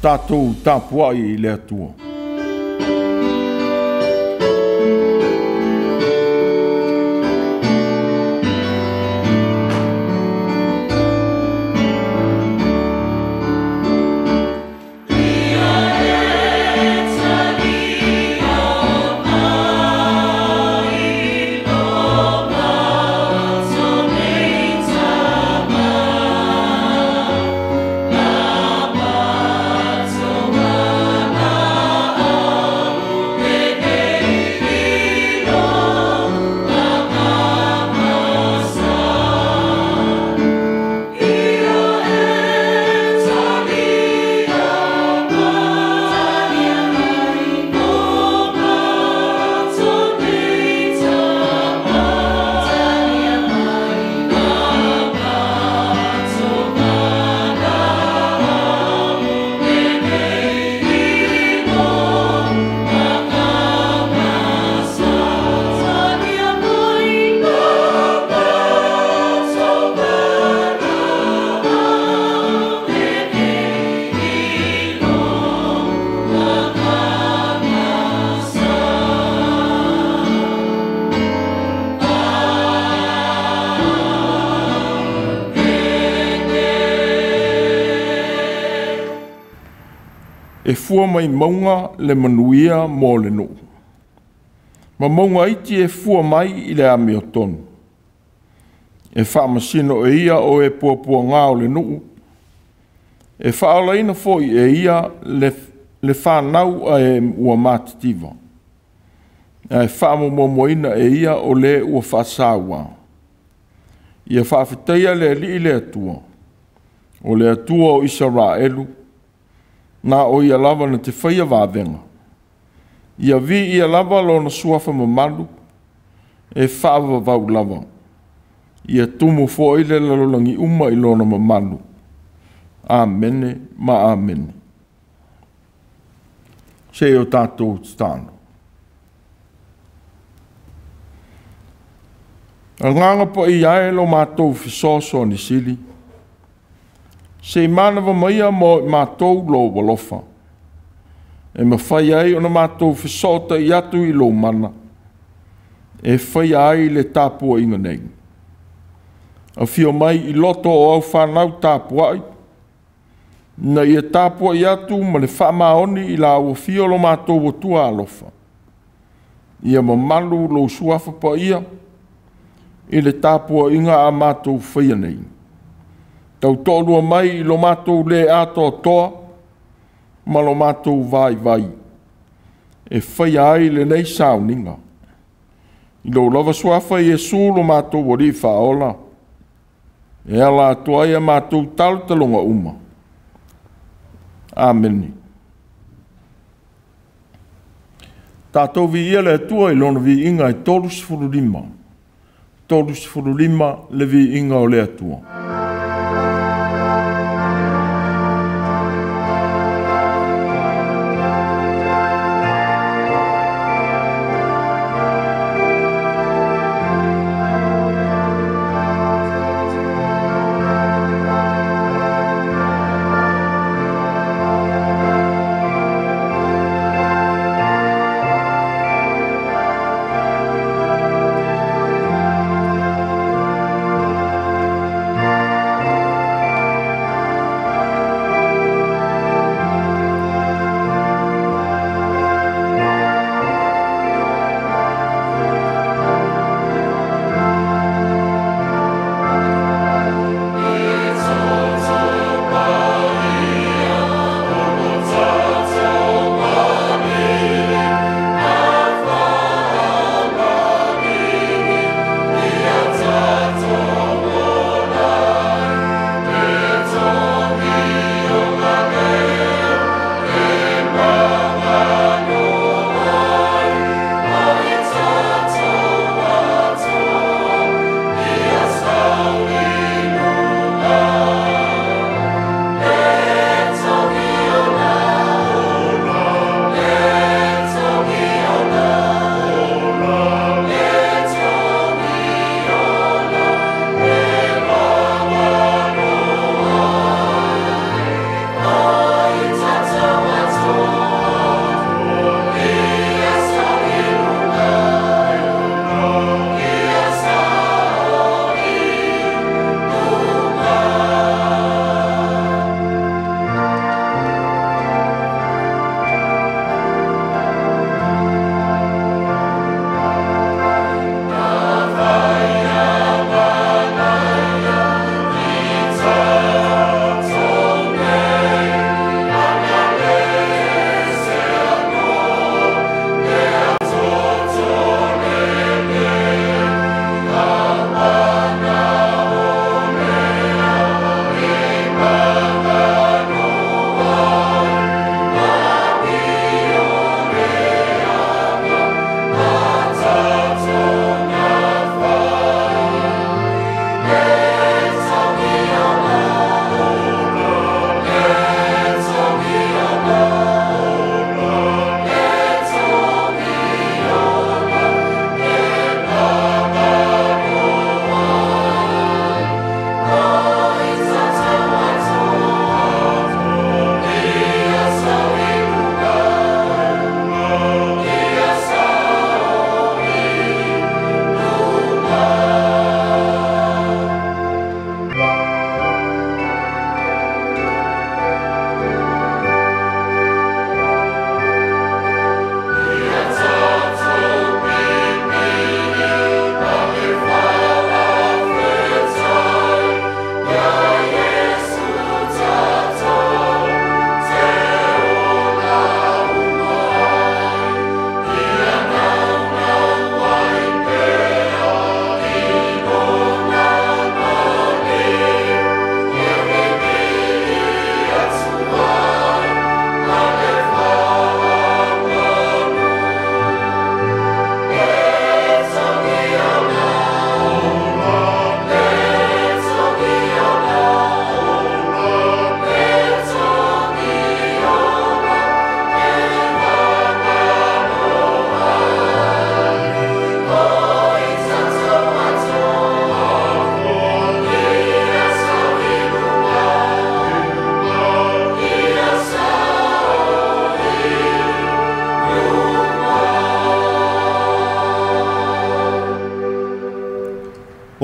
Tatou tapuai i le Atua. E fua mai mauga le manuia mo le nuu, ma mauga iti e fua mai i le amiotonu. E faamasino e ia o e puapuaga o le nuu, e faaolaina foi e ia le fanau a e ua matitiva, ae faamomomoina e ia o le ua faasaua. Ia faafetaia le Alii le Atua, o le Atua o Isaraelu, na o ia lava na te faia vavega. Ia viia lava lona suafa mamalu e faavavau lava. Ia tumu foi le lalolagi uma i lona mamalu. Amene ma amene. Se o tatou tatalo. Agaga paia e lo matou fesoasoani sili, se i manava maia mo i matou lou alofa, e mafai ai ona matou fesootai atu i lou mana, e faia ai le tapuaiga nei. Afio mai i loto o au fanau tapuai, na ia tapuai atu ma le faamaoni i la ua fio lo matou Atua alofa. Ia mamalu lou suafa paia i le tapuaiga a matou faia nei. Tautoalua mai i lo matou le atoatoa ma lo matou vaivai e faia ai lenei sauniga. I lou lava suafa Iesu lo matou Alii Faaola, e ala atu ai a matou talotaloga uma. Amene. Tatou viia le Atua i lona viiga e 35. 35 le viiga o le Atua.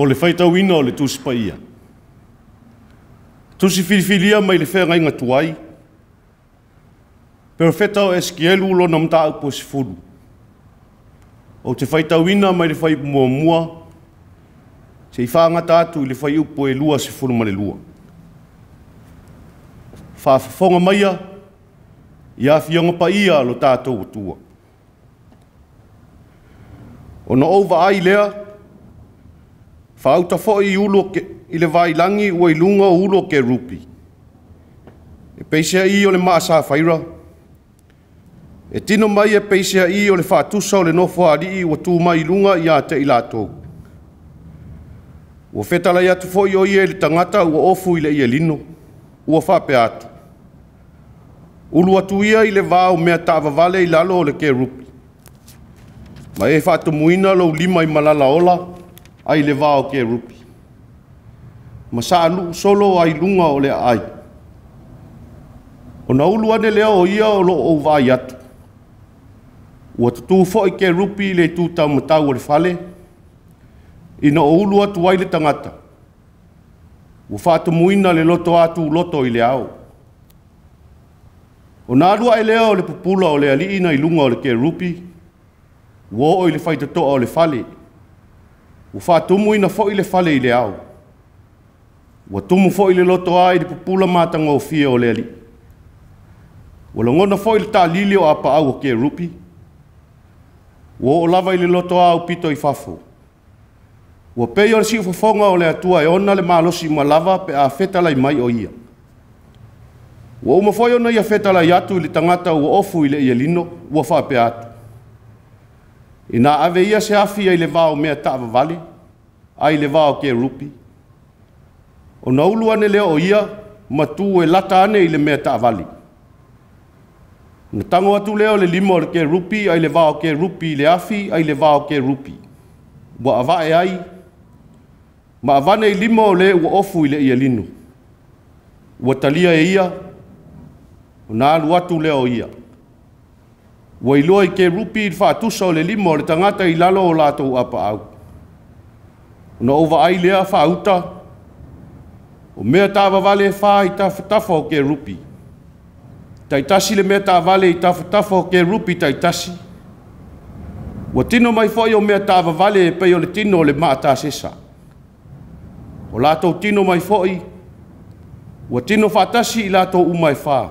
Mo le faitauina o le Tusi Paia. Tusi filifilia mai le feagaiga tuai, Perofeta o Esikielu lona mataupu e 10. Ou te faitauina mai le fuaiupu 1 seia faagata atu i le fuaiupu e 22. Faafofoga maia i afioga paia a lo tatou Atua. Ona ou vaai lea, faauta foi i le vailagi ua i luga o ulu o kerupi, e peiseai o le maa safaira, e tino mai e peiseai o le faatusa o le Nofoalii ua tu mai i luga ia te i latou. Ua fetalai atu foi o ia i le tagata ua ofu i le ielino, ua faapea atu, ulu atu ia i le va o mea taavavale i lalo o le kerupi, ma e faatumuina lou lima i malala ola ai le va o kerupi, ma saaluu solo ai luga o le aai. Ona ulu ane lea o ia o lo o ou vaai atu. Ua tutū foi kerupi i le itu taumatau o le fale, ina o ulu atu ai le tagata. Ua faatumuina le loto atu loto i le ao. Ona alu ae lea o le pupula o le alii na i luga o le kerupi, ua oo i le faitotoa o le fale. Ua faatumuina foi le fale i le ao. Ua tumu foi le lotoa i le pupula matagofie o le alii. Ua lagona foi le taalili o apaau o kerupi, ua oo lava i le lotoa aupito i fafo. Ua pei o le siufofoga o le Atua e ona le malosi uma lava pe a fetalai mai o ia. Ua uma foi ona ia fetalai atu i le tagata ua ofu i le ielino, ua faapea atu, ina ave ia se afi ai le va o mea taavavale, ai le va o kerupi, ona ulu ane lea o ia, ma tu e lata ane i le mea taavale. Na tago atu lea o le lima o le kerupi ai le va o kerupi i le afi ai le va o kerupi, ua avae ai, ma avane i lima o le ua ofu i le ielino. Ua talia e ia, ona alu atu lea o ia. Ua iloa i kerupi i le faatusa o le lima o le tagata i lalo o latou apaau. Ona ou vaai lea faauta, o mea taavavale e fa i tafatafa o kerupi. Taitasi le mea taavale i tafatafa o kerupi taitasi. Ua tino mai foi o mea taavavale e pei o le tino o le maatasesa. O latou tino mai foi, ua tino faatasi i latou uma e fa.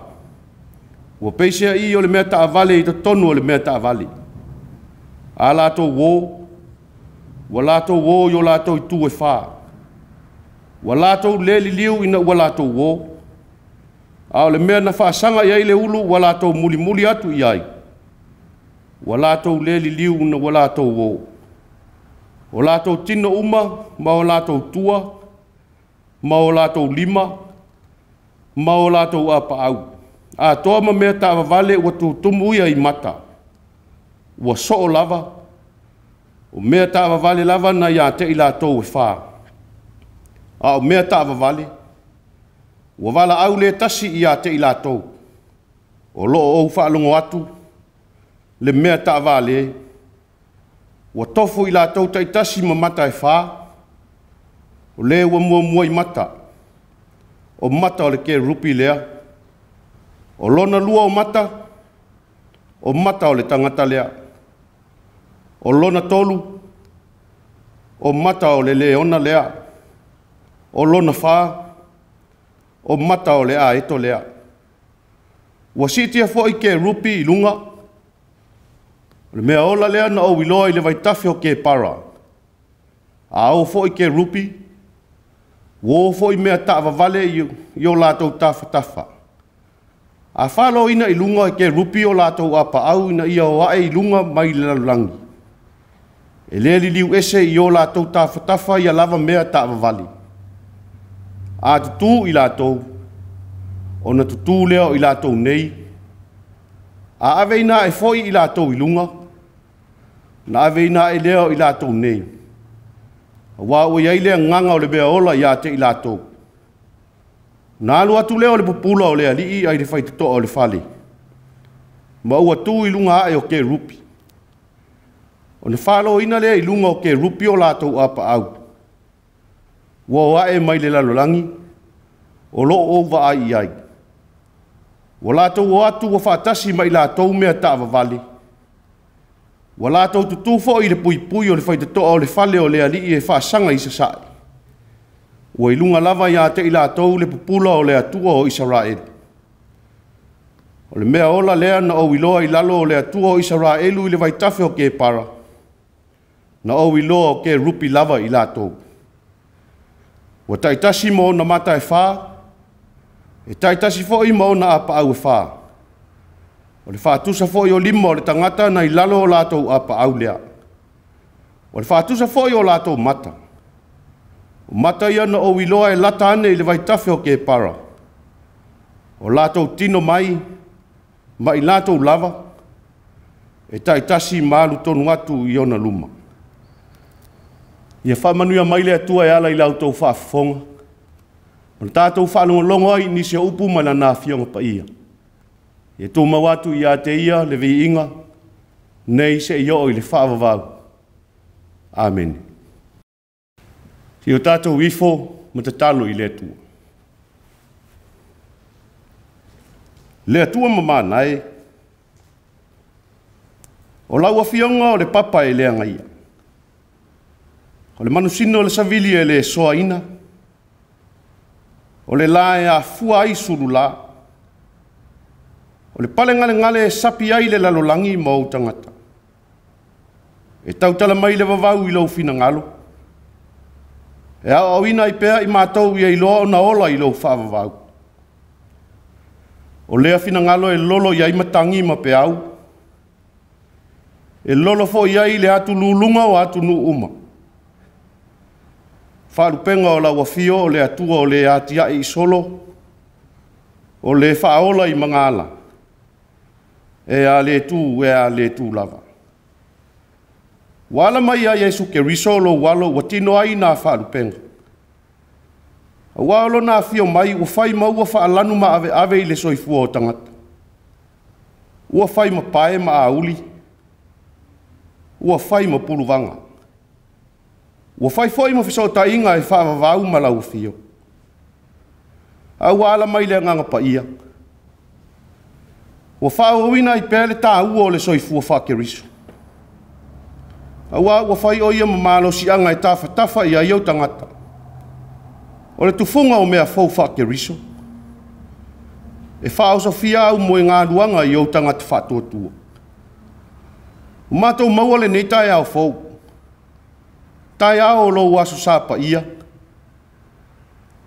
Ua peiseai o le mea taavale i totonu o le mea taavale. A latou o, ua latou o i o latou itu e fa. Ua latou le liliu ina ua latou o. A o le mea na faasaga i ai le ulu ua latou mulimuli atu i ai. Ua latou le liliu ina ua latou o. O latou tino uma ma o latou tua, ma o latou lima, ma o latou apaau. Atoa ma mea taavavale ua tutumu ia i mata. Ua soo lava, o mea taavavale lava na ia te i latou e fa. A o mea taavavale, ua valaau le tasi ia te i latou. O lo o ou faalogo atu le mea taavale, ua tofu i latou taitasi ma mata e fa, o le ua muamua i mata, o mata o le kerupi lea, o lona lua o mata, o mata o le tagata lea, o lona tolu, o mata o le leona lea, o lona fa, o mata o le aeto lea. Ua siitia foi kerupi i luga, o le mea ola lea na ou iloa i le vaitafe o Kepara. A o foi kerupi, ua o foi mea taavavale i o latou tafatafa. A faloina i luga e kerupi o latou apaau ina ia o ae i luga mai le lalolagi. E le liliu ese i o latou tafatafa ia lava mea taavavale. A tutū i latou, ona tutū lea o i latou nei. A ave ina ae foi i latou i luga, na ave ina ae lea o i latou nei. Auā ua i ai le agaga o le mea ola ia te i latou. Na alu atu lea o le pupula o le alii ai le faitotoa o le fale, ma ua tu i luga ae o kerupi. Ona faloina lea i luga o kerupi o latou apaau. Ua o a'e mai le lalolagi, o loo ou vaai i ai. Ua latou o atu ua faatasi ma i latou mea taavavale, ua latou tutū foi i le puipui o le faitotoa o le fale o le Alii e faasaga i sasae, ua i luga lava ia te i latou le pupula o le Atua o Isaraelu. O le mea ola lea na ou iloa i lalo o le Atua o Isaraelu i le vaitafe o Kepara, na ou iloa o kerupi lava i latou. Ua taitasi ma ona mata e fa, e taitasi foi ma ona apaau e fa. O le faatusa foi o lima o le tagata na i lalo o latou apaau lea. O le faatusa foi o latou mata. O mata ia na ou iloa e lata ane i le vaitafe o Kepara. O latou tino mai, ma i latou lava, e taitasi ma alu tonu atu i ona luma. Ia faamanuia mai le Atua e ala i la outou faafofoga, o le tatou faalogologo ai i nisi o upu ma lana Afioga Paia. Ia tumau atu ia te ia le viiga, nei seia oo i le faavavau. Amene. Se i o tatou ifo ma tatalo i le Atua. Le Atua mamana e, o lau Afioga o le papa e le agaia. O le manusina o le savili e le soaina, o le la e afua ai sulula, o le palegalegale e sapi ai le lalolagi ma ou tagata. E tautala mai le vavau i lou finagalo, e aoaoina ai pea i matou ia iloa ona ola i lou faavavau. O lea finagalo e lolo i ai matagi ma peau, e lolo foi ai le atululuga o atunuu uma. Faalupega o lau afio o le Atua o le atiae i solo, o le faaola i magala, e a le tu, e a le tu lava. Ua ala mai ia Iesu Keriso lou alo ua tino ai nā faalupega. Aua o lona afio mai ua fai ma ua faalanu ma aveave i le soifua o tagata. Ua fai ma pae ma auli, ua fai ma puluvaga. Ua fai foi ma fesootaiga e faavavau ma lau afio. A ua ala mai le agaga paia. Ua faaauauina ai pea le tāua o le soifua faa-Keriso. Aua ua fai o ia ma malosiaga e tafatafa i ai au tagata. O le tufuga o mea fou faa-Keriso. E faaosofia au moe galuaga i ou tagata faatuatua. O matou maua lenei taeao fou. Taeao o lou aso sa paia.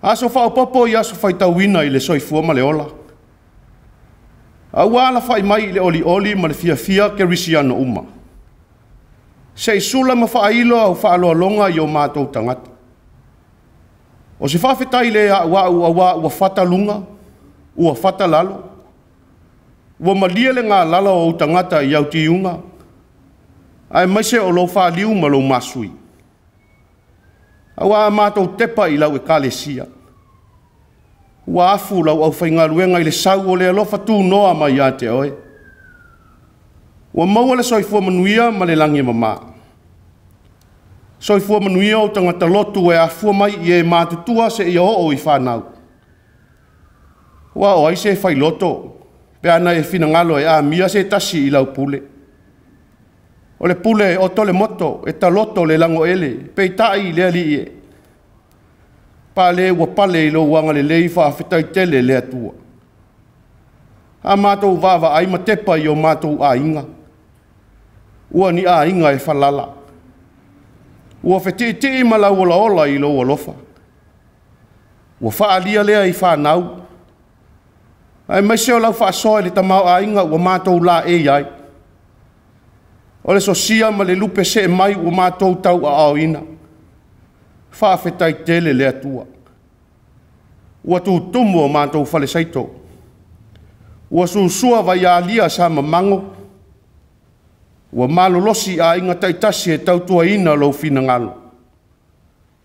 Aso faaopoopo i aso faitauina i le soifua ma le ola. A ua alafai mai i le olioli ma le fiafia kerisiano uma. Se i sula ma faailo au faaloaloga i o matou tagata. O se faafetai le au au aua ua fata luga, ua fata lalo. Ua malie le galala o ou tagata i au tiuga, ae maise o lou faliu ma lou masui. Aua a matou tepa i lau ekalesia. Ua afu lau aufaigaluega i le sau o le alofa tunoa mai ia te oe. Ua maua le soifua manuia ma le lagi e mama. Soifua manuia o tagata lotu e afua mai i e matutua seia oo i whanau. Ua o ai se failoto, pe ana e finagalo e amia se tasi i lau pule. O le pule o tole moto, e taloto le lango ele, peitai le alii e. Pale ua pale i lou agalelei faafetai tele le Atua. A matou vaavaai ma tepa i o matou aiga. Ua ni aiga e falala. Ua fetiitii ma lau olaola i lou alofa. Ua faalia lea i whanau. Ae maise o lau faasoa i le tamao aiga ua matou la e iai. O le sosia ma le lupe se mai ua matou tau aaoina. Faafetai tele le Atua. Ua tutumu o matou falesaito. Ua susua vai alia sa mamango. Ua malolosi aiga taitasi e tautuaina lou finagalo.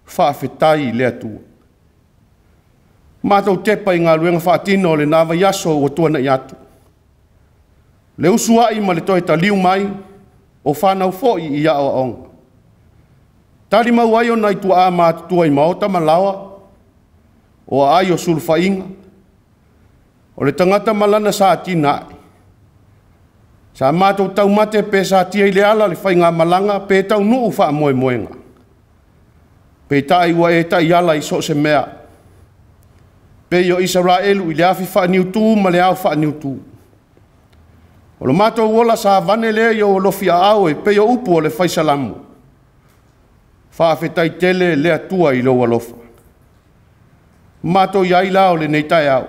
Faafetai le Atua. Matou tepa i galuega faatino o le na vaiaso ua tuanai atu. Le usuai ma le toe taliu mai, o whanau foi i aoaoga. Talimau ai o nai tuaa matutua i maota ma laoa, o aai o sulufaiga, o le tagata ma lana sa atinae. Sa matou taumate pe satia i le ala le faigamalaga pe taunuu faamoemoega. Peitai ua e taiala i so o se mea, pei o Isaraelu i le afi faaniutu ma le ao faaniutu. O le matou ola sa vane lea i ou alofi aao e pei o upu o le fai Salamo. Faafetai tele le Atua i lou alofa. Matou i ai la o lenei taeao.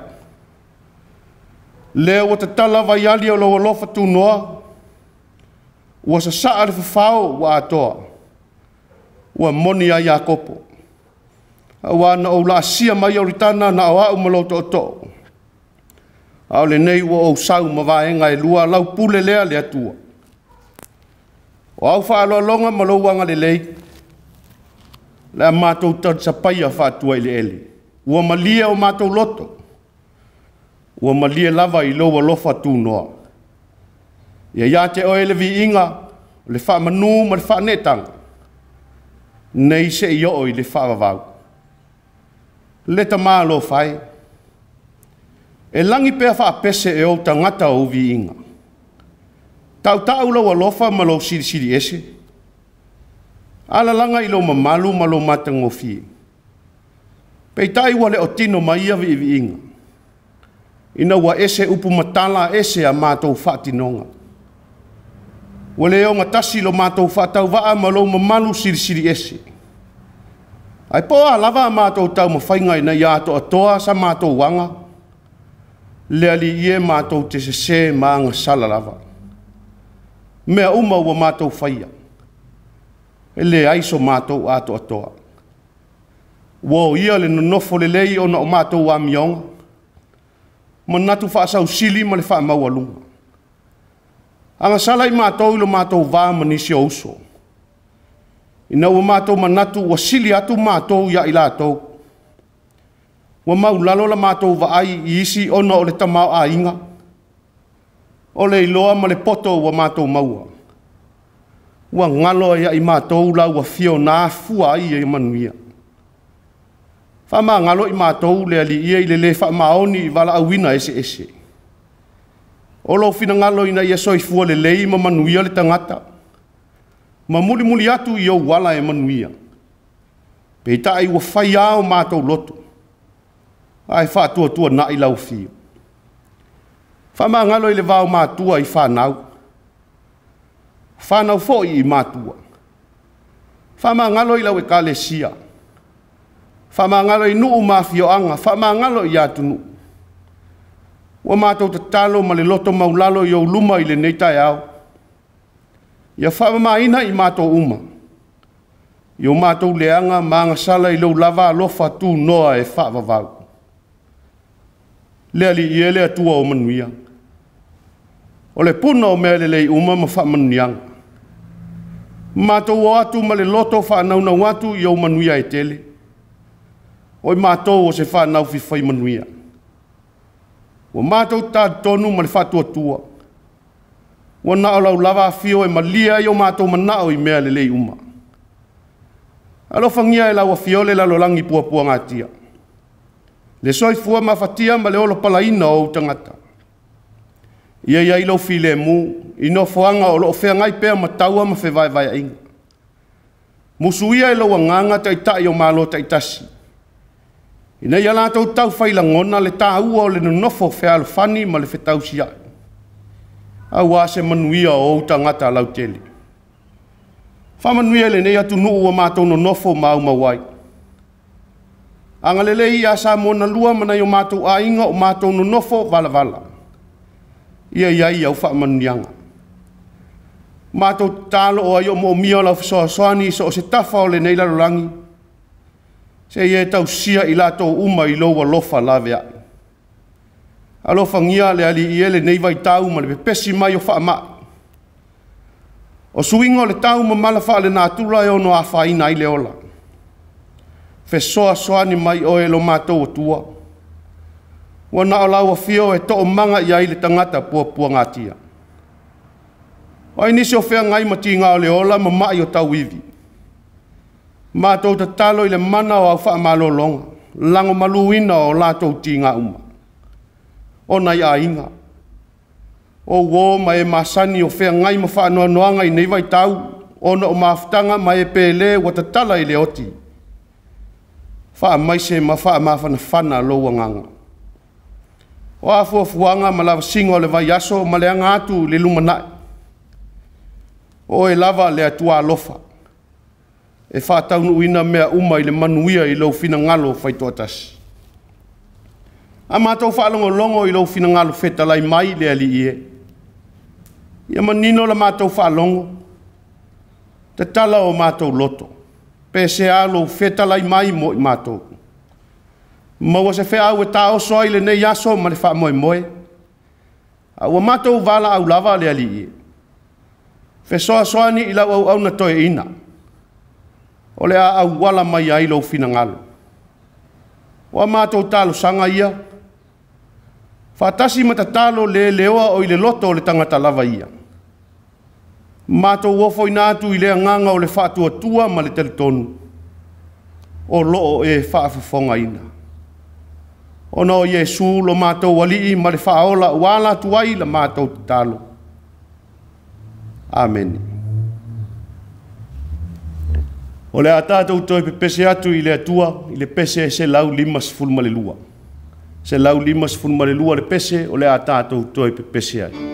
Lea ua tatala vaiali o lou alofa tunoa, ua sasaa le fafao ua atoa, ua moni ai Iakopo. Auā na ou laasia mai Ioritana na o au ma lou tootoo, a o lenei ua ou sau ma vaega e lua lau pule lea le Atua. O au faaaloaloga ma lou agalelei, le a matou talisapaia faatua i le ele. Ua malie o matou loto, ua malie lava i lou alofa tunoa. Ia ia te oe le viiga, le faamanu ma le faaneetaga, nei seia oo i le faavavau. Le tamalofa e, e lagi pea faapese e ou tagata o viiga. Tautau lou alofa ma lou silisili ese, alalaga i lou mamalu ma lou matagofie. Peitai ua le o tino mai ia viiviiga, ina ua ese upu matala ese a matou faatinoga. Ua le ogatasi lo matou faatauvaa ma lou mamalu silisili ese. Ae po o a lava a matou taumafaiga ina ia atoatoa sa matou aga, le Alii e matou te sese ma agasala lava. Mea uma ua matou faia, e leai so matou atoatoa. Ua oia le nonofo lelei ona o matou amioga, manatu faasausili ma le faamaualuga. Agasala i matou i lo matou va ma nisi o uso, ina ua matou manatu ua sili atu matou ia i latou. Ua maulalo la matou vaai i isi ona o le tamaoaiga, o le iloa ma le poto ua matou maua. Ua galo ai i matou lau afio na afua ai e manuia. Faamagalo i matou le Alii e i le le faamaoni i valaauina eseese. O lou finagalo ina ia soifua lelei ma manuia le tagata, ma mulimuli atu i ou ala e manuia. Peitai ua fai lava o matou loto, ae faatuatuanai lau afio. Faamagalo i le vao matua i fanau, fanau foi i matua. Faamagalo i lau ekalesia, faamagalo i nuu ma afioaga, faamagalo i atunuu. Ua matou tatalo ma le loto maulalo i ou luma i lenei taeao. Ia faamamaina i matou uma, i o matou leaga ma agasala i lou lava alofa tunoa e faavavau. Le Alii e le Atua o manuia, o le puna o mea lelei uma ma faamanuiaga. Matou o atu ma le loto faanaunau atu i ou manuia e tele. O i matou o se fanau fifai manuia. Ua matou talitonu ma le faatuatua. Ua na o lau lava afio e malie ai o matou manao i mea lelei uma. Alofagia e lau afio le lalolagi puapuagatia. Le soifua mafatia ma le olo palaina o ou tagata. Ia iai lou filemu i nofoaga o loo feagai pea ma taua ma fevaevaeaiga. Musuia e lou agaga taitai o Malo taitasi. Ina ia latou taufai lagona le tāua o le nonofo fealofani ma le fetausiai. Auā se manuia o ou tagata lautele. Faamanuia i lenei atunuu ua matou nonofo ma aumau ai. Agalelei ia Samoa na lua ma nai o matou aiga o matou nonofo valavala. Ia iai au faamanuiaga. Matou tatalo o ai o moomia o lau fesoasoani so o se tafa o lenei lalolagi. Se ia e tausia i latou uma i lou alofa laveai. Alofagia le Alii e lenei vaitau ma le pepesi mai o faamai. O suiga o le tau ma mala faalenatura e ono afaina ai le ola. Fesoasoani mai oe lo matou Atua. Ua na o lau afio e toomaga i ai le tagata puapuagatia. O ai nisi o feagai ma tiga o le ola ma mai o tauivi. Matou tatalo i le mana o au faamalologa, lagomaluina o latou tiga uma, o nai aiga, o uo ma e masani o feagai ma faanoanoaga i nei vaitau, ona o mafutaga ma e pele ua tatala i le oti, faamaise ma faamafanafana lou agaga. O a fuafuaga ma lavasiga o le vaiaso ma le aga atu i le lumanai, o Oe lava le Atua alofa, e faataunuuina mea uma i le manuia i lou finagalo faitoatasi. A matou faalogologo i lou finagalo fetalai mai le Alii e, ia manino la matou faalogo, tatala o matou loto, pe sea lou fetalai mai mo i matou. Maua se feau e taoso ai lenei aso ma le faamoemoe, a ua matou valaau lava le Alii e. Fesoasoani i lau auauna toeaina, o le a auala mai ai lou finagalo. O a matou talosaga ia, faatasi ma tatalo le leoa o i le loto o le tagata lava ia, matou ofoina atu i le agaga o le faatuatua ma le talitonu, o lo o e faafofogaina. Ona o Iesu lo matou Alii ma le Faaola ua ala atu ai la matou tatalo. Amene. O le a tatou toe pepese atu i le Atua i le pese 152. 152 le pese o le a tatou toe pepese ai.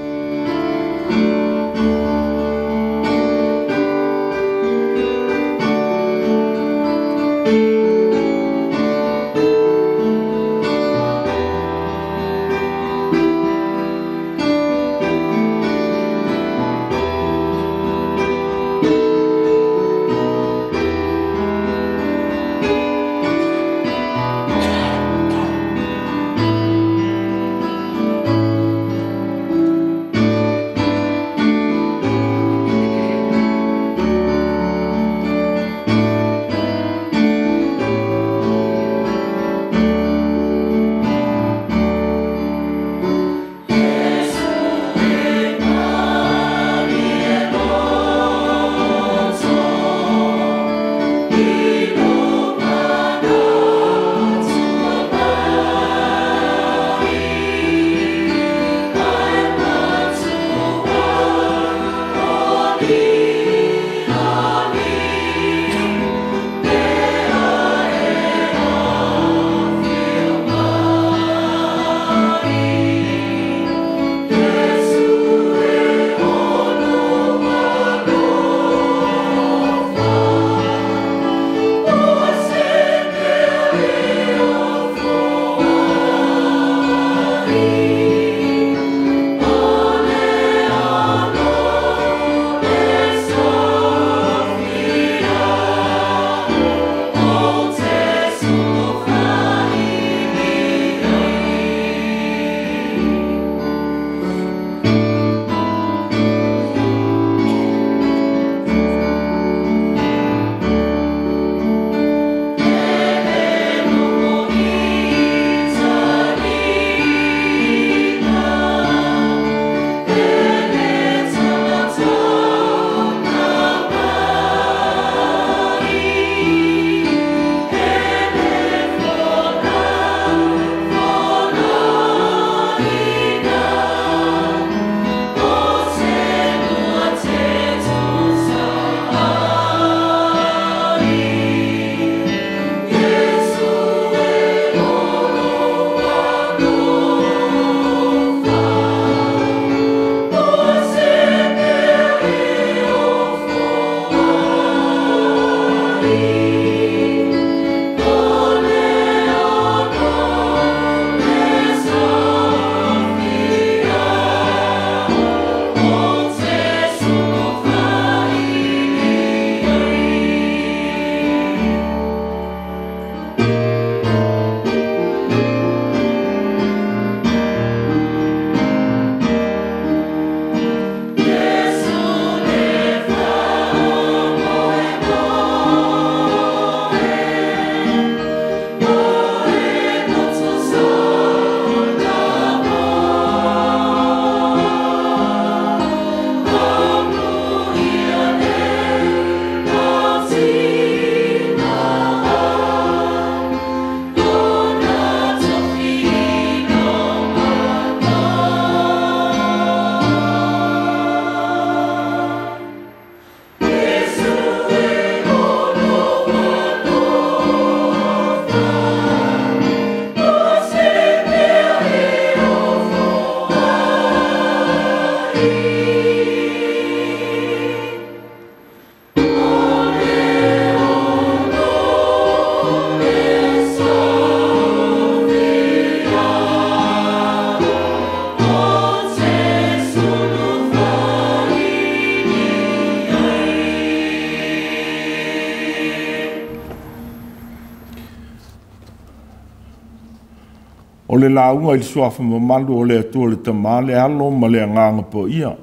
O le lauga i le suafa mamalu o le Atua le Tama, le Alo ma le Agaga Paia.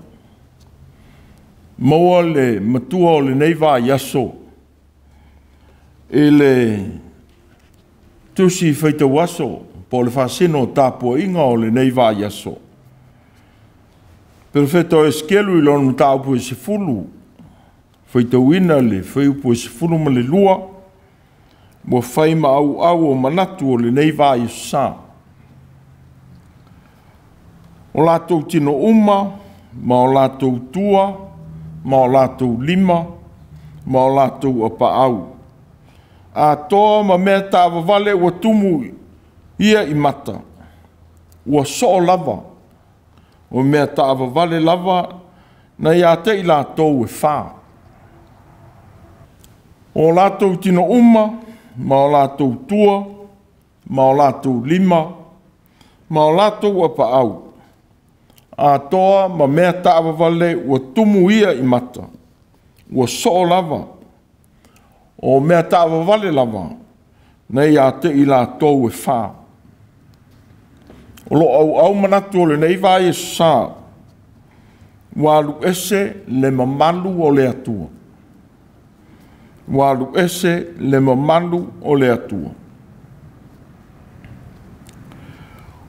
Maua le matua o lenei vaiaso i le tusi faitauaso po o le faasino o tapuaiga o lenei vaiaso. Perofeta o Esekielu i lona mataupu e 10, faitauina le fuaiupu e 12, ua fai ma auau o manatu o lenei vaiaso sa. O latou tino uma, ma o latou tua, ma o latou lima, ma o latou apaau. Atoa ma mea taavavale ua tumu ia i mata, ua soo lava, o mea taavavale lava na ia te i latou e fa. O latou tino uma, ma o latou tua, ma o latou lima, ma o latou apaau, atoa ma mea taavavale ua tumu ia i mata, ua soo lava, o mea taavavale lava na ia te i latou e fa. O lo auau manatu o lenei vaiaso sa, ua alu ese le mamalu o le Atua. Ua alu ese le mamalu o le Atua.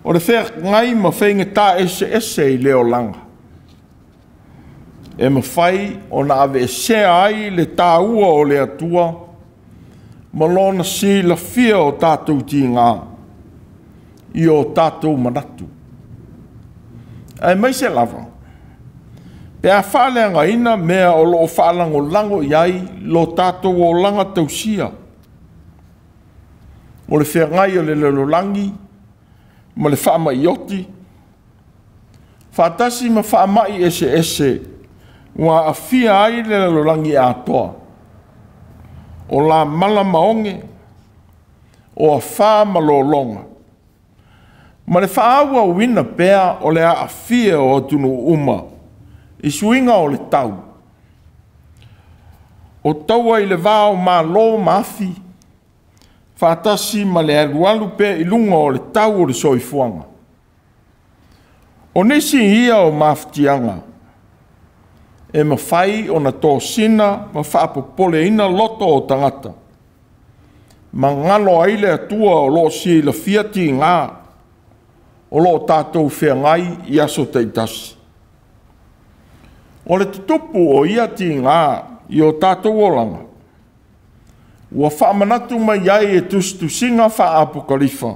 O le feagai ma faigata eseese i le olaga, e mafai ona aveesea ai le taua o le Atua ma lona silafia o tatou tiga i o tatou manatu. Aemaise lava, pe a faaleagaina mea o loo faalagolago i ai lo tatou olaga tausia, o le feagai o le lalolagi ma le faamaioti, faatasi ma faamai eseese ua aafia ai le lalolagi atoa, o la mala maoge, o afā ma lologa, ma le faaauauina pea o le aafia o atunuu uma i suiga o le tau, o taua i le va o malo ma afi, faatasi ma le alualu pea i luga o le tau o le soifuaga. O nisi ia o mafatiaga e mafai ona tosina ma faapopoleina loto o tagata, ma galo ai le Atua o loo silafia tiga o loo tatou feagai i aso taitasi. O le tutupu o ia tiga i o tatou olaga, ua faamanatu mai ai e tusitusiga faa-apokalifa,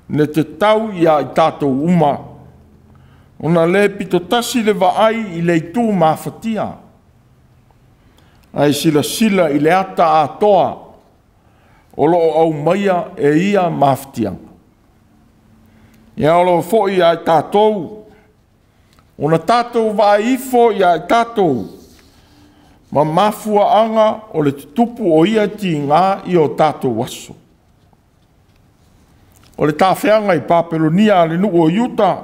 le tatau ia i tatou uma, ona le pitotasi le vaai i le itu mafatia, ae silasila i le ata atoa o loo aumaia e ia mafatiaga. Ia o loo foi ia i tatou, ona tatou vaai ifo ia i tatou, ma mafuaaga o le tutupu o ia tiga i o tatou aso. O le tafeaga i Papelonia a le nuu o Iuta,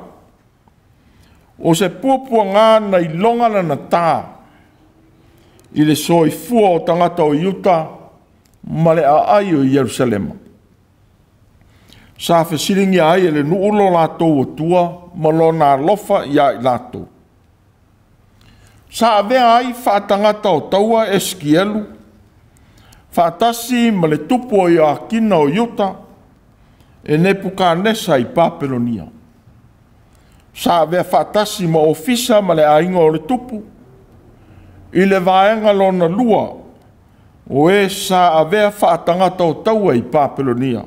o se puapuaga na iloga lana tā i le soifua o tagata o Iuta ma le aai o Ierusalema. Sa fesiligia ai e le nuu lo latou Atua ma lona alofa ia i latou. Sa avea ai faatagata o taua Esekielu, faatasi ma le tupu o Ioakina o Iuta, e Nepukanesa i Papelonia. Sa avea faatasi ma ofisa ma le aiga o le tupu, i le vaega lona lua, o e sa avea faatagata o taua i Papelonia.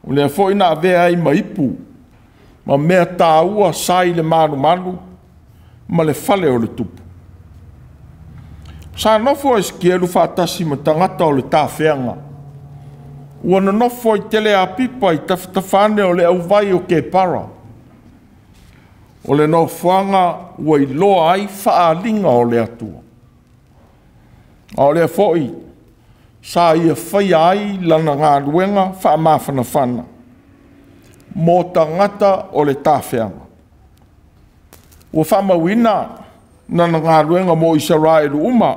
O lea foi na avea ai ma ipu, ma mea taua sa i le malumalu, ma le fale o le tupu. Sa nofo Esekielu faatasi ma tagata o le tafeaga, ua nonofo i Teleapipa i tafatafane o le auvai o Kepara. O le nofoaga ua iloa ai faaaliga o le Atua. A o lea foi sa ia faia ai lana galuega faamafanafana mo tagata o le tafeaga. Ua faamauina lana galuega mo Isaraelu uma,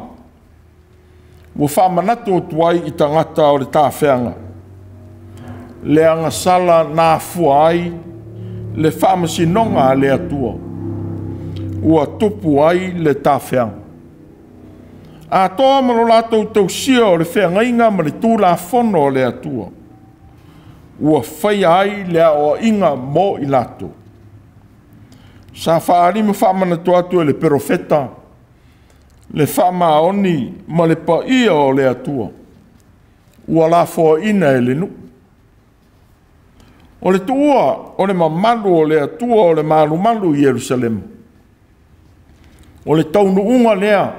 ua faamanatu atu ai i tagata o le tafeaga. Le agasala na afua ai le faamasinoga a le Atua, ua tupu ai le tafeaga. Atoa ma lo latou tausia o le feagaiga ma le tulafono a le Atua, ua faia ai le aoaiga mo i latou. Sa faalima faamanatu atu e le perofeta le faamaoni ma le paia o le Atua, ua lafoaina e le nuu. O le tuua o le mamalu o le Atua o le malumalu i Ierusalema. O le taunuuga lea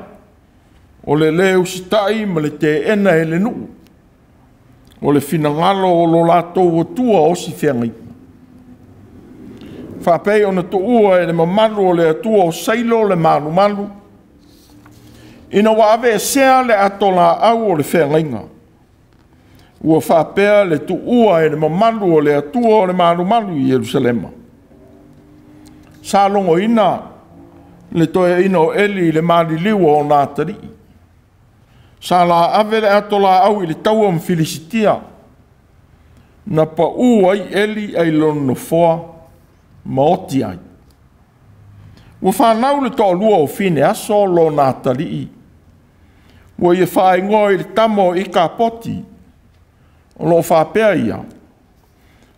o le lē usitai ma le teena e le nuu o le finagalo o lo latou Atua osi feagaiga. Faapei ona tuua e le mamalu o le Atua o Sailo le malumalu, ina ua aveesea le atolaau o le feagaiga, ua faapea le tuua e le mamalu o le Atua o le malumalu i Ierusalema. Sa logoina le toeaina o Eli i le maliliu o ona atalii. Sa laave le atolaau i le taua ma Filisitia, na pau ai Eli ai lona nofoa ma oti ai. Ua fanau le toalua o Fineaso lona atalii, ua ia faaigoa i le tama o Ikapoti, o loo faapea ia,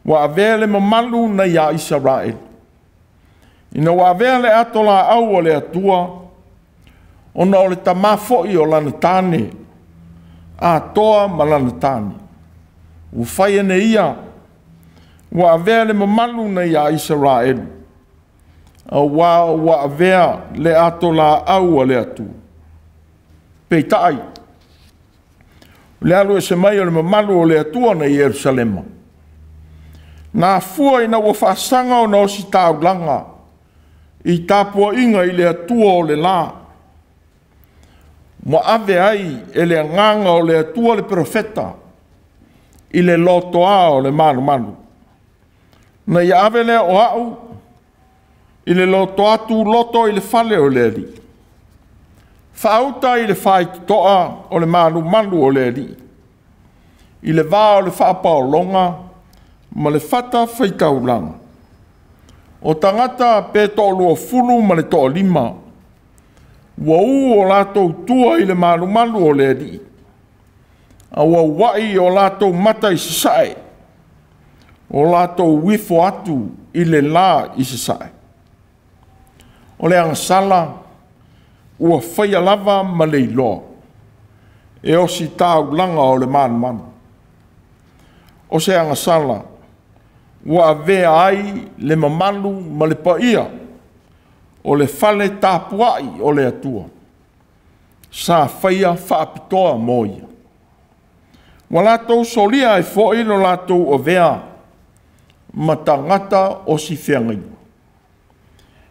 ua avea le mamalu nai a Isaraelu. Ina ua avea le atolaau o le Atua, ona o le tamā foi o lana tane, atoa ma lana tane, ua fai ane ia, ua avea le mamalu nai a Isaraelu, auā ua avea le atolaau a le Atua. Peitai, o le alu ese mai o le mamalu o le Atua na Ierusalema, na afua ina ua faasaga ona ositaulaga i tapuaiga i le Atua o le la, ua ave ai e le agaga o le Atua le perofeta i le lotoa o le malumalu. Na ia ave lea o au i le lotoa tuloto i le fale o le Alii, faauta i le faitotoa o le malumalu o le Alii, i le va o le faapaologa ma le fata faitaulaga. O tagata pe 20 ma le 25, ua u o latou tua i le malumalu o le Alii, a ua uai o latou mata i sasae, o latou ifo atu i le la i sasae. O le agasala ua faia lava ma le iloa, e ositaulaga o le malumalu. O se agasala ua avea ai le mamalu ma le paia o le fale tapuai o le Atua, sa faia faapitoa mo ia. Ua latou solia ai foi lo latou avea ma tagata o si feagaiga.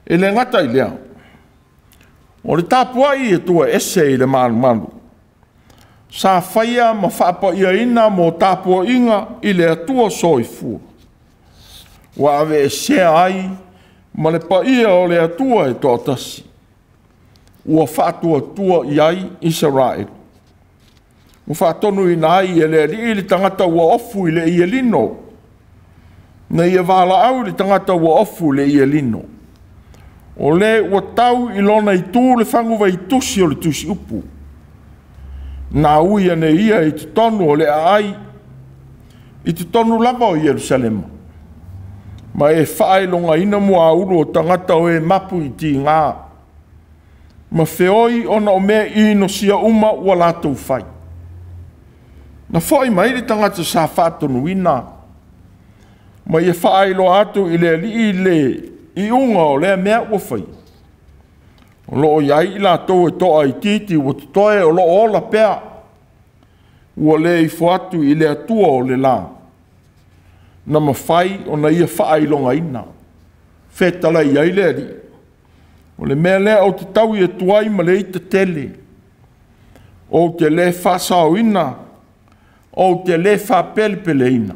E le gata i lea, o le tapuai i Atua ese i le malumalu, sa faia ma faapaiaina mo tapuaiga i le Atua soifua, ua aveesea ai ma le paia o le Atua e toatasi, ua faatuatua i ai Isaraelu. Ua faatonuina ai e le Alii le tagata ua ofu i le ielino, na ia valaau le tagata ua ofu i le ielino, o le ua tau i lona itu le faguvaitusi o le tusiupu, na ui ane ia i totonu o le aai, i totonu lava o Ierusalema, ma e faailogaina muaulu o tagata o e mapu i tiga, ma feoi ona o mea inosia uma ua latou fai. Na foi mai le tagata sa faatonuina, ma ia faailoa atu i le Alii le iuga o lea mea ua fai. O loo i ai i latou e toa itiiti ua totoe o loo ola pea, ua le ifo atu i le Atua o le la, na mafai ona ia faailogaina. Fetalai ai le Alii, o le mea lea ou te tau atu ai ma le ita tele, ou te le faasaoina, ou te le faapelepeleina.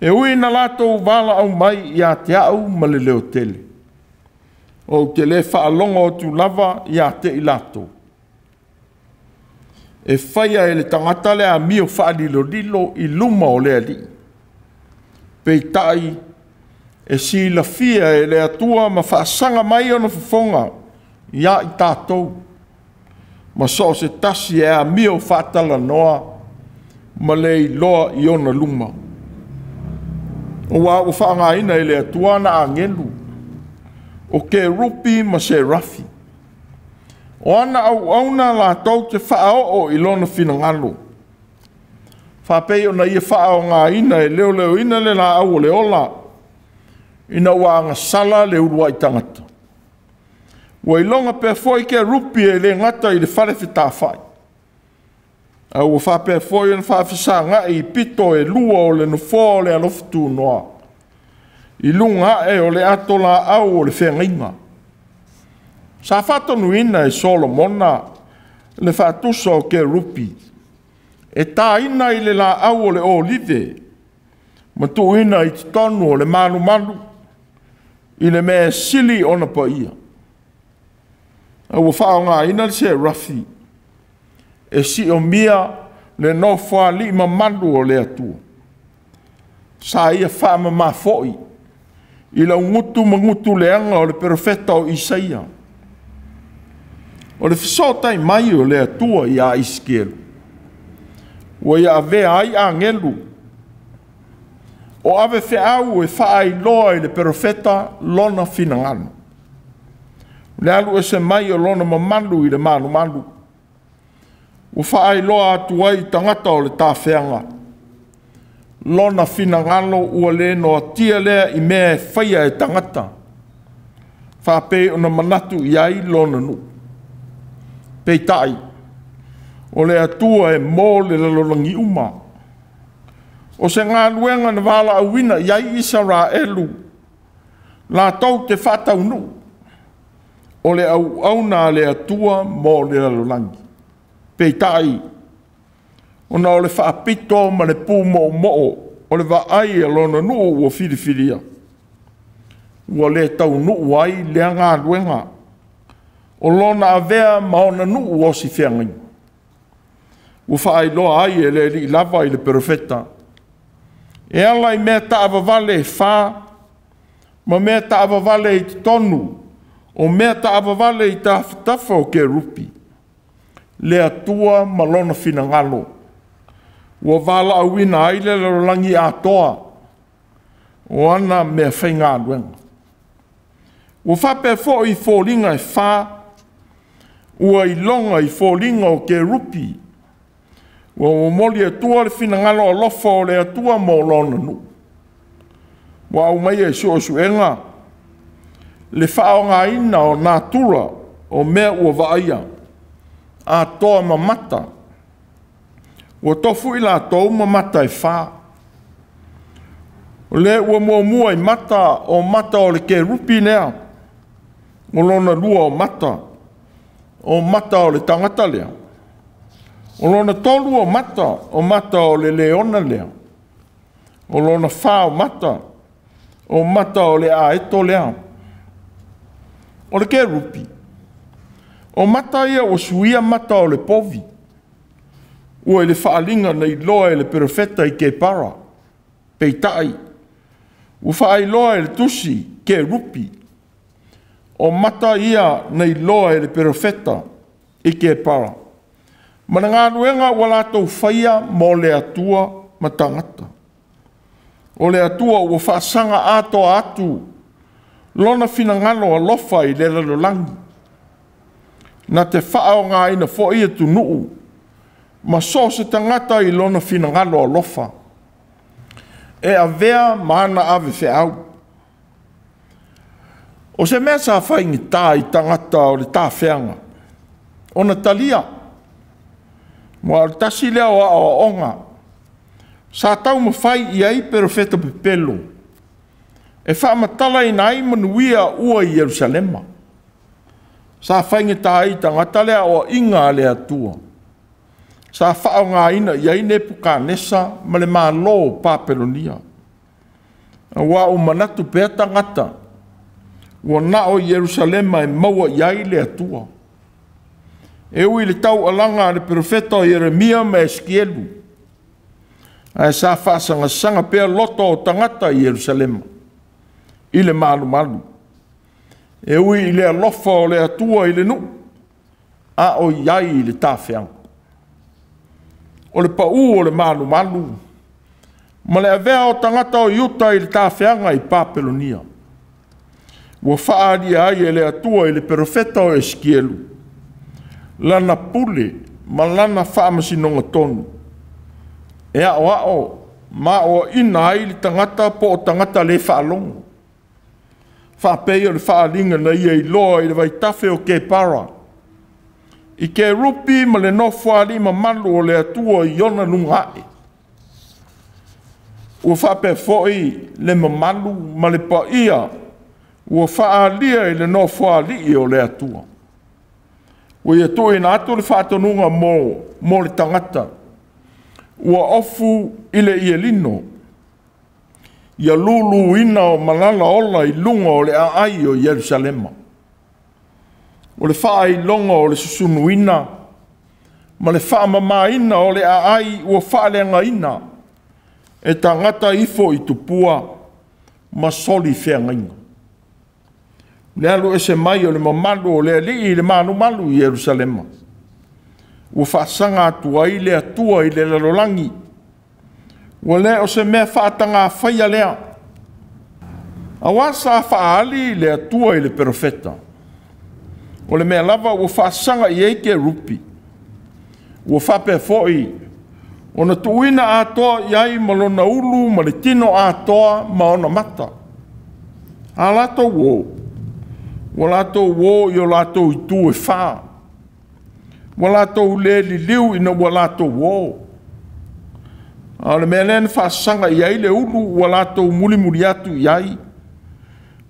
E ui na latou valaau mai ia te au ma le leotele, ou te le faalogo atu lava ia te i latou. E faia e le tagata le amio faalilolilo i luma o le Alii, Peitai e silafia e le Atua ma faasaga mai ona fofoga ia i tatou, ma so o se tasi e amio faatalanoa ma le iloa i ona luma. Ua faaaogaina e le Atua ana agelu, o kerupi ma serafi, o ana auauna latou te faaoo i lona finagalo, faapei ona ia faaaogaina e leoleoina le laau o le ola, ina ua agasala le uluai tagata. Ua iloga pea foi kerupi e le gata i le fale fetafai, a ua faapea foi ona faafesagai i pito e lua o le nofoa o le alofa tunoa, i luga ae o le ato laau o le feagaiga. Sa faatonuina e Solomona le faatusa o kerupi e taina i le laau o le olive ma tuuina i totonu o le malumalu i le mea sili ona paia. A ua faaaogaina le serafi e siomia le nofoalii mamalu o le Atua. Sa ia faamama foi i laugutu ma gutu leaga o le perofeta o Isaia. O le fesootai mai o le Atua ia Isikielu, ua ia avea ai agelu o ave feau e faailoa i le perofeta lona finagalo, le alu ese mai o lona mamalu i le malumalu, ua faailoa atu ai i tagata o le tafeaga lona finagalo ua le noatia lea i mea e faia e tagata, faapei ona manatu i ai lona nuu. Peitai, o le Atua e mo le lalolagi uma. O se galuega na valaauina i ai Isaraelu latou te faataunuu, o le auauna a le Atua mo le lalolagi. Peitai, ona o le faapito ma le pumoomoo o le vaai a lona nuu ua filifilia, ua le taunuu ai lea galuega o lona avea ma ona nuu osi feagaiga. Ua faailoa ai e le Alii lava i le perofeta, e ala i mea taavavale e fa ma mea taavavale i totonu o mea taavavale i tafatafa o kerupi, le Atua ma lona finagalo ua valaauina ai le lalolagi atoa o ana mea faigaluega. Ua faapea foi i foliga e fa ua iloga i foliga o kerupi, ua momoli atua le finagalo alofa o le Atua mo lona nuu. Ua aumaia i suesuega le faaaogaina o natura o mea ua vaaia atoa ma mata. Ua tofu i latou ma mata e fa. O le ua muamua i mata o mata o le kerupi lea, o lona lua o mata, o mata o le tagata lea. O lona tolu o mata o le leona lea. O lona fa o mata o le aeto lea. O le kerupi, o mata ia ua suia mata o le povi, ua i le faaliga na iloa e le perofeta i Kepara. Peitai, ua faailoa e le tusi kerupi, o mata ia na iloa e le perofeta i Kepara, ma le galuega ua latou faia mo le Atua ma tagata. O le Atua ua faasaga atoa atu lona finagalo alofa i le lalolagi, na te faaaogaina foi atunuu ma so o se tagata i lona finagalo alofa, e avea ma ana ave feau. O se mea sa faigata i tagata o le tafeaga ona talia, ma o le tasi lea o aoaoga sa taumafai i ai perofeta pepelo e faamatalaina ai manuia ua i Ierusalema. Sa faigata ai i tagata le aoaiga a le Atua, sa faaaogaina i ai Nepukanesa ma le Malo o Papelonia. Aua ua manatu pea tagata ua na o Ierusalema e maua i ai le Atua. E ui i le taualaga a le perofeta o Ieremia ma Esikielu, Ae sa faasagasagapea loto o tagata i Ierusalema i le malumalu, e ui i le alofa o le Atua i le nuu, a o i ai i le tafeaga. O le paū o le malumalu ma le avea o tagata o Iuta i le tafeaga i Papelonia, ua faaalia ai e le Atua i le perofeta o Esikielu lana pule ma lana faamasinoga tonu, e aoao ma aoaina ai le tagata po o tagata le faalogo, faapei o le faaaliga na ia iloa i le vaitafe o Kepara, i kerupi ma le nofoalii mamalu o le Atua i ona luga ae. Ua faapea foi le mamalu ma le paia ua faaalia i le nofoalii o le Atua. Ua ia tuuina atu le faatonuga mo le tagata ua ofu i le ielino, ia luluina o malala ola i luga o le aai o Ierusalema. O le faailoga o le susunuina ma le faamamaina o le aai ua faaleagaina e tagata ifo i tupua ma soli feagaiga. Le alu ese mai o le mamalu o le Alii i le malumalu i Ierusalema, ua faasaga atu ai le Atua i le lalolagi. Ua le o se mea faatagafaia lea, auā sa faaali le Atua i le perofeta, o le mea lava ua faasaga i ai kerupi, ua faapea foi ona tuuina atoa i ai ma lona ulu ma le tino atoa ma ona mata. A latou o, ua latou o i o latou itu e fa, ua latou le liliu ina ua latou o. A o le mea lea na faasaga i ai le ulu ua latou mulimuli atu i ai,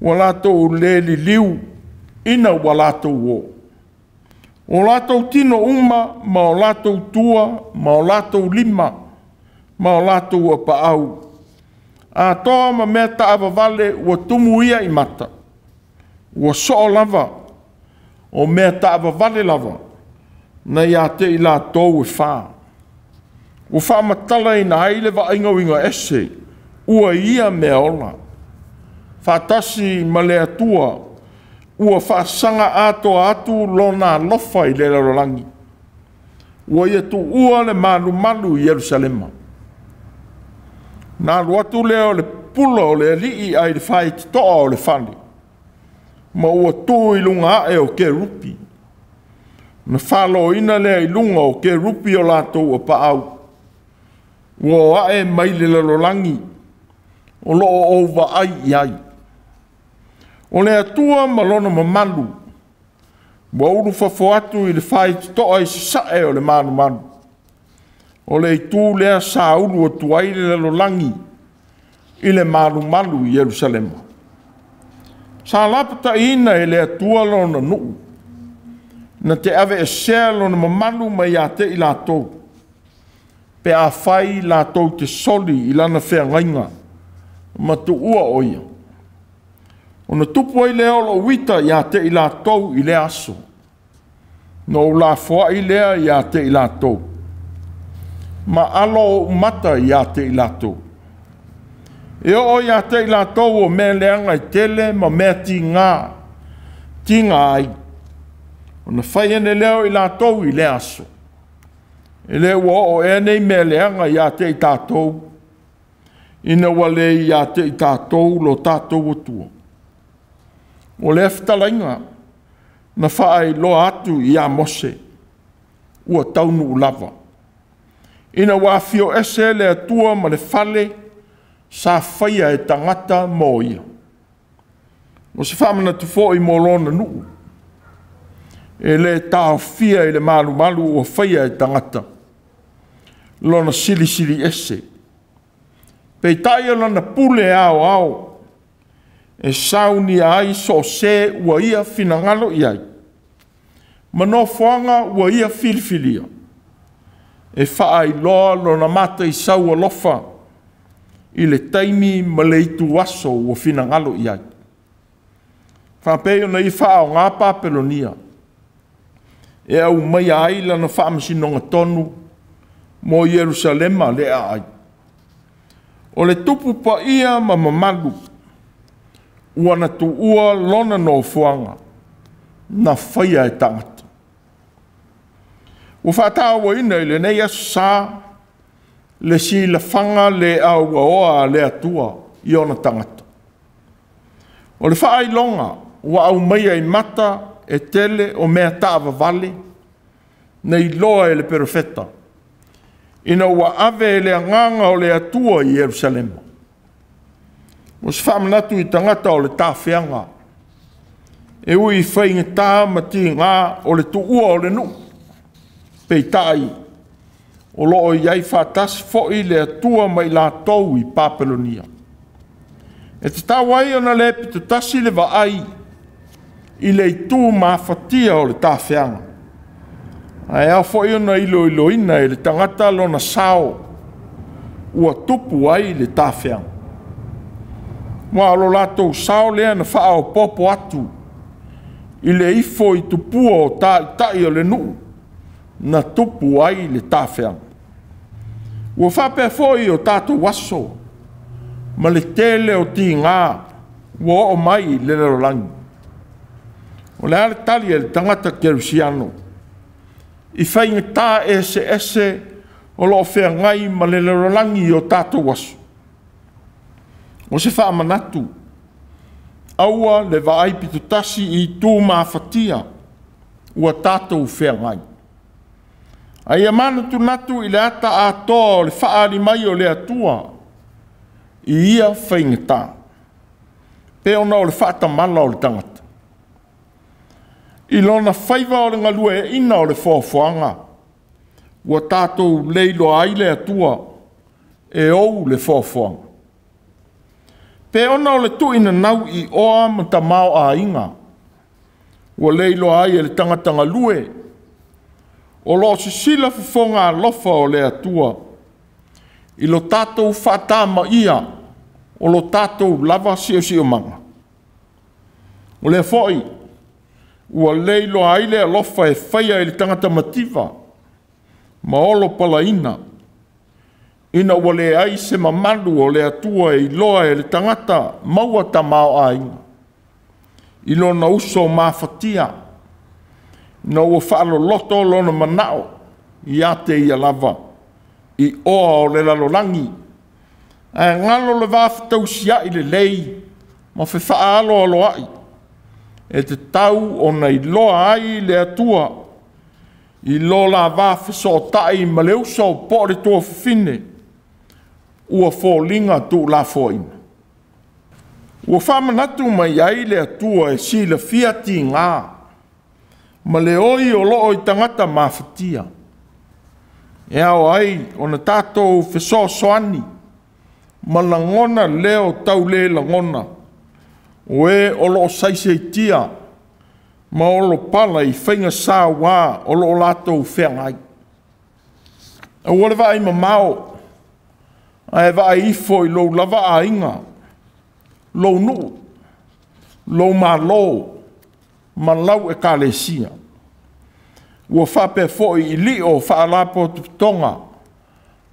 ua latou le liliu ina ua latou o. O latou tino uma ma o latou tua ma o latou lima ma o latou apaau, atoa ma mea taavavale ua tumuia i mata, ua soo lava o mea taavavale lava na ia te i latou e fa. Ua faamatalaina ai le vaaiga uiga ese ua ia mea ola, faatasi ma le Atua ua faasaga atoa atu lona alofa i le lalolagi, ua ia tuua le malumalu i Ierusalema. Na alu atu lea o le pula o le Alii ai le faitotoa o le fale, ma ua tu i luga ae o kerupi. Na faloina lea i luga o kerupi o latou apaau, ua o ae mai le lalolagi o loo ou vaai i ai. O le Atua ma lona mamalu ua ulufafo atu i le faitotoa i sasae o le malumalu. O le itu lea sa ulu atu ai le lalolagi i le malumalu i Ierusalema. Sa lapataiina e le Atua lona nuu, na te aveesea lona mamalu mai ia te i latou, pe afai latou te soli i lana feagaiga ma tuua o ia. Ona tupu ai lea o lou ita ia te i latou i lea aso, na ou lafoai lea ia te i latou, ma alo ou mata ia te i latou. E oo ia te i latou o mea leaga e tele ma mea tiga, tiga ai, ona fai ane lea o i latou i lea aso. E le ua oo ea nei mea leaga ia te i tatou, ina ua le ia te i tatou lo tatou Atua. O lea fetalaiga na faailoa atu ia Mose, ua taunuu lava, ina ua afio ese le Atua ma le fale sa faia e tagata mo ia. O se faamanatu foi mo lona nuu, e le taofia i le malumalu ua faia e tagata, lona silisili ese. Peitai o lana pule aoao, e saunia ai so o se ua ia finagalo i ai, ma nofoaga ua ia filifilia, e faailoa lona mataisau alofa i le taimi ma le ituaso ua finagalo i ai. Faapei ona ia faaaoga Papelonia e aumaia ai lana faamasinoga tonu mo Ierusalema le aai. O le tupu paia ma mamalu ua na tuua lona nofoaga na faia e tagata. Ua faatauaina i lenei aso sa le silafaga le auaoa a le Atua i ona tagata. O le faailoga ua aumaia i mata e tele o mea taavavale na iloa e le perofeta, ina ua ave e le agaga o le Atua i Ierusalema. O se faamanatu i tagata o le tafeaga, e ui i faigata ma tiga o le tuua o le nuu, peitai o lo o i ai faatasi foi le Atua ma i latou i Papelonia. E tatau ai ona le pitotasi le vaai i le itu mafatia o le tafeaga, ae ao foi ona iloiloina e le tagata lona sao ua tupu ai le tafeaga. Ua o lo latou sao lea na faaopoopo atu i le ifo i tupua o taitai o le nuu na tupu ai le tafeaga. Ua faapea foi o tatou aso ma le tele o tiga ua oo mai i le lalolagi. O le a le tali a le tagata kerisiano i faigata eseese o lo o feagai ma le lalolagi i o tatou aso? O se faamanatu, aua le vaai pitotasi i itu mafatia ua tatou feagai. A ia manatunatu i le ata atoa o le faaali mai o le Atua i ia faigata, pe ona o le faatamala o le tagata. I lona faiva o le galueaiina o le foafoaga, ua tatou leiloa ai le Atua e ou le foafoaga. Pe ona o le tuuinanau i oa ma tamaoaiga, ua leiloa ai e le tagata galue, o lo o sisila fofoga alofa o le Atua i lo tatou faatamaia o lo tatou lava siosiomaga. O lea foi ua leiloa ai le alofa e faia i le tagata mativa ma olo palaina, ina ua leai se mamalu o le Atua e iloa e le tagata maua tamaoaiga i lona uso mafatia, ina ua faaloloto lona manao ia te ia lava i oa o le lalolagi, ae galo le vafetausiai lelei ma fefaaloaloai e tatau ona iloa ai le Atua i lo la vafesootai ma le uso po o le tuafafine ua foliga tuulafoaiina. Ua faamanatu mai ai le Atua e silafia tiga ma le oi o loo i tagata mafatia, e ao ai ona tatou fesoasoani ma lagona leo tau le lagona o e o loo saisaitia ma olopala i faiga sauā o loo latou feagai. Aua le vaai mamao, ae vaai ifo i lou lava aiga, lou nuu, lou malo ma lau ekalesia. Ua faapea foi i lio faalapotopotoga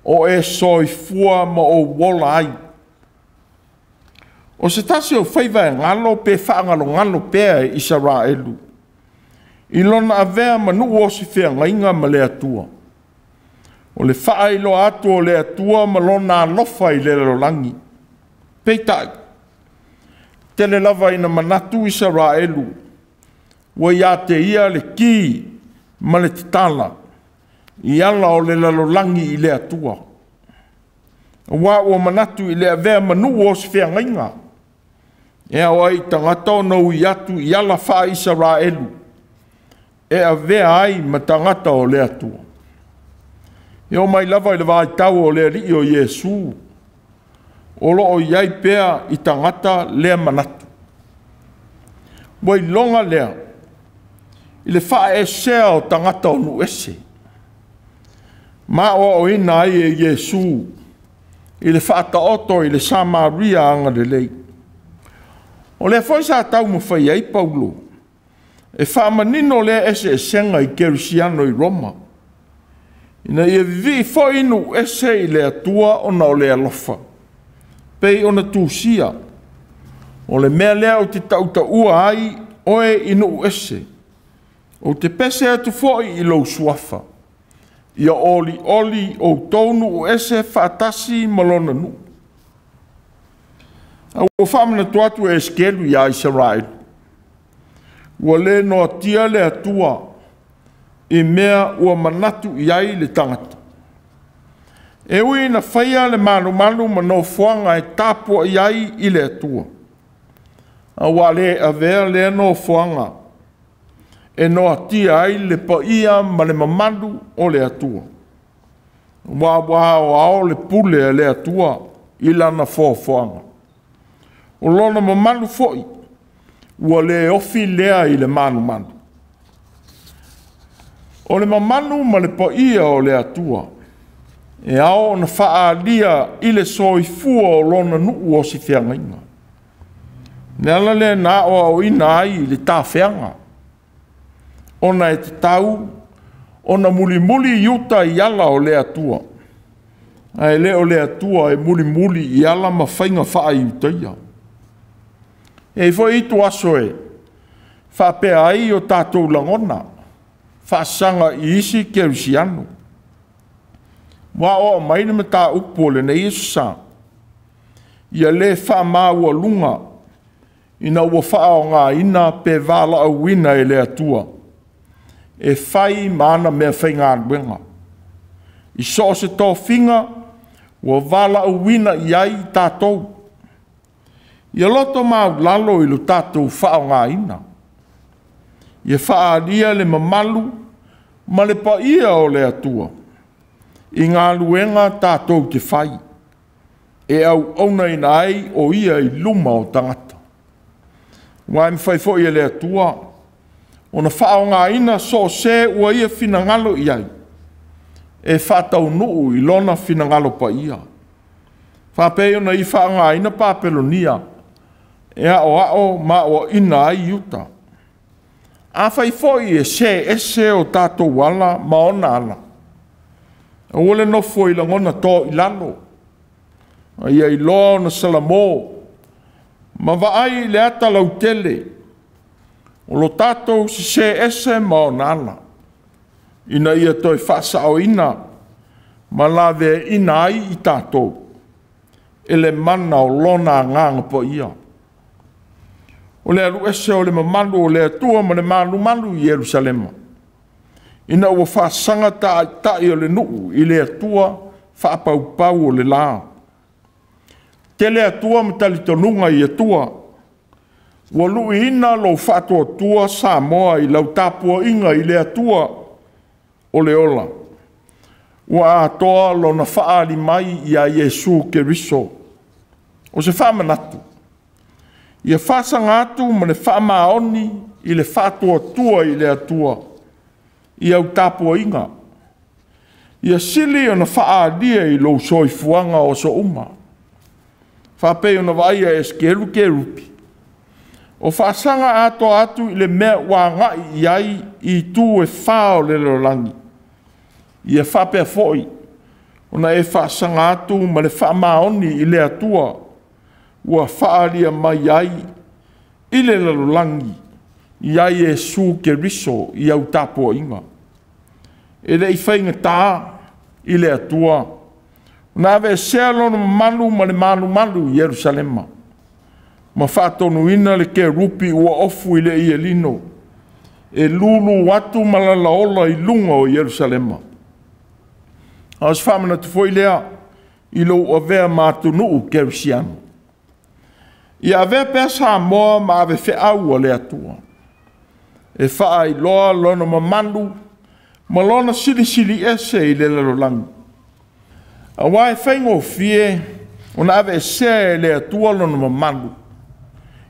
o e soifua ma ou ola ai. O se tasi o faiva e galo pe faagalogalo pea e Isaraelu i lona avea ma nuu o si feagaiga ma le Atua. O le faailoa atu o le Atua ma lona alofa i le lalolagi. Peitai, tele lava ina manatu Isaraelu ua ia te ia le ki ma le tatala i ala o le lalolagi i le Atua. Ua ua manatu i le avea ma nuu o si feagaiga, e ao ai tagata ona ui atu i ala faa-Isaraelu e avea ai ma tagata o le Atua. E o mai lava i le vaitau o le alii o Iesu, o loo i ai pea i tagata lea manatu. Ua iloga lea i le faaesea o tagata o nuu ese. Ma oaoina ai e Iesu i le faataoto i le Samaria agalelei. O lea foi sa taumafai ai Paulo e faamanino lea eseesega i Kerisiano i Roma, ina ia vivii foi nuu ese i le Atua ona o le alofa. Pei ona tusia, o le mea lea ou te tautaua ai oe i nuu ese, ou te pese atu foi i lou suafa, ia olioli outou nuu ese faatasi ma lona nuu. A ua faamanatu atu e Esekielu ia Isaraelu, ua le noatia le Atua i mea ua manatu i ai le tagata. E ui ina faia le malumalu ma nofoaga e tapuai ai i le Atua, a ua le avea lea nofoaga e noatia ai le paia ma le mamalu o le Atua. Ua aoao le pule a le Atua i lana foafoaga. O lona mamalu foi ua le ofi lea i le malumalu. O le mamalu ma le paia o le Atua e ao ona faaalia i le soifua o lona nuu o se feagaiga. Le ala lea na aoaoina ai i le tafeaga, ona e tatau ona mulimuli Iuta i ala o le Atua, ae le o le Atua e mulimuli i ala ma faiga faaiutaia. E i foi itu aso e faapea ai o tatou lagona faasaga i isi kerisiano. Ua aoao mai le mataupu o lenei aso sa, ia le faamaualuga ina ua faaaogaina pe valaauina e le Atua e fai ma ana mea faigaluega. I so o se tofiga ua valaauina i ai tatou, ia loto maulalo i lo tatou faaaogaina, ia faaalia le mamalu ma le paia o le Atua i galuega tatou te fai, e auaunaina ai o ia i luma o tagata. Ua e mafai foi e le Atua ona faaaogaina so o se ua ia finagalo i ai, e faataunuu i lona finagalo paia. Faapei ona ia faaaogaina Papelonia e aoao ma aoaina ai Iuta. Afai foi e se ese o tatou ala ma ona ala, aua le nofo i lagona to i lalo, a ia iloa ona salamo ma vaai i le ata lautele o lo tatou sese ese ma ona ala, ina ia toe faasaoina ma laveaiina ai i tatou e le mana o lona agaga paia. O le alu ese o le mamalu o le Atua ma le malumalu i Ierusalema, ina ua faasaga taitai o le nuu i le Atua faapaupau o le la. Tele Atua ma talitonuga i Atua, ua luiina lou faatuatua Samoa i lau tapuaiga i le Atua o le ola. Ua atoa lona faaali mai ia Iesu Keriso. O se faamanatu, ia faasaga atu ma le faamaoni i le faatuatua i le Atua i au tapuaiga, ia sili ona faaalia i lou soifuaga o aso uma. Faapei ona vaaia e Esekielu kerupi, o faasaga atoa atu i le mea ua agai i ai i itu e fa o le lalolagi, ia faapea foi ona e faasaga atu ma le faamaoni i le Atua ua faaalia mai ai i le lalolagi ia Iesu Keriso i au tapuaiga. E le i faigata i le Atua na aveesea lona mamalu ma le malumalu i Ierusalema, ma faatonuina le kerupi ua ofu i le ielino e lulu atu ma lalaola i luga o Ierusalema. A o se faamanatu foi lea i lou avea ma atunuu kerisiano. Ia avea pea Samoa ma ave feau a le Atua, e faailoa lona mamalu ma lona silisili ese i le lalolagi. Aua e faigofie ona aveesea e le Atua lona mamalu,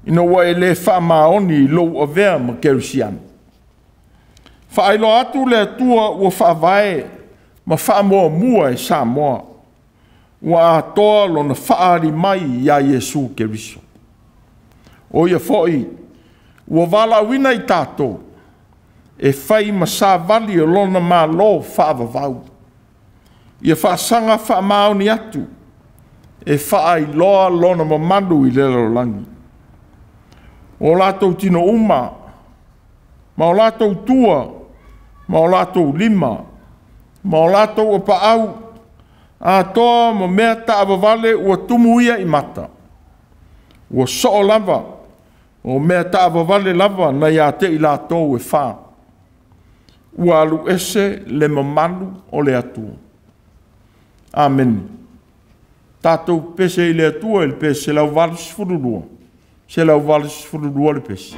ina ua e le faamaoni i lou avea ma kerisiano. Faailoa atu le Atua ua faavae ma faamuamua e Samoa, ua atoa lona faaali mai ia Iesu Keriso. O ia foi ua valaauina i tatou e fai ma savali o lona malo faavavau. Ia faasaga faamaoni atu e faailoa lona mamalu i le lalolagi. O latou tino uma, ma o latou tua, ma o latou lima, ma o latou apaau, atoa ma mea taavavale ua tumuia i mata. Ua soo lava, o mea taavavale lava na ia te i latou e fa. Ua alu ese le mamalu o le Atua. Amene. Tatou pese i le Atua i le pese 182, 182 le pese.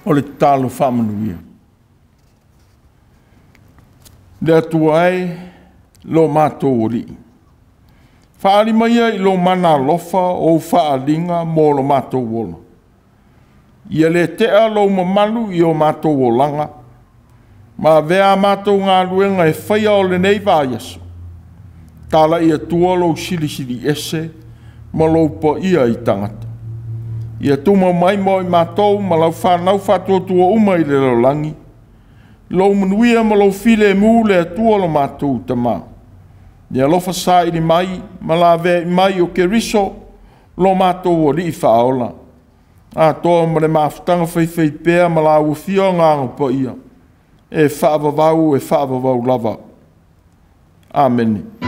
O le tatalo faamanuia. Le Atua e, lo matou Alii, faaali maia i lo mana alofa ou faaaliga mo lo matou ola. Ia le tea lou mamalu i o matou olaga, ma avea a matou galuega e faia o lenei vaiaso. Talai atua lou silisili ese ma lou paia i tagata. Ia tumau mai mo i matou ma lau whanau whaatuatua uma i le lalolagi. Lou manuia ma lou filemu le Atua lo matou tama. Ia alofa saili mai ma lavea mai o Keriso lo matou Alii faaola. Atoa ma le mafutaga faifai pea ma lau afioga agaga paia. e faavavau e faavavau lava. Amene.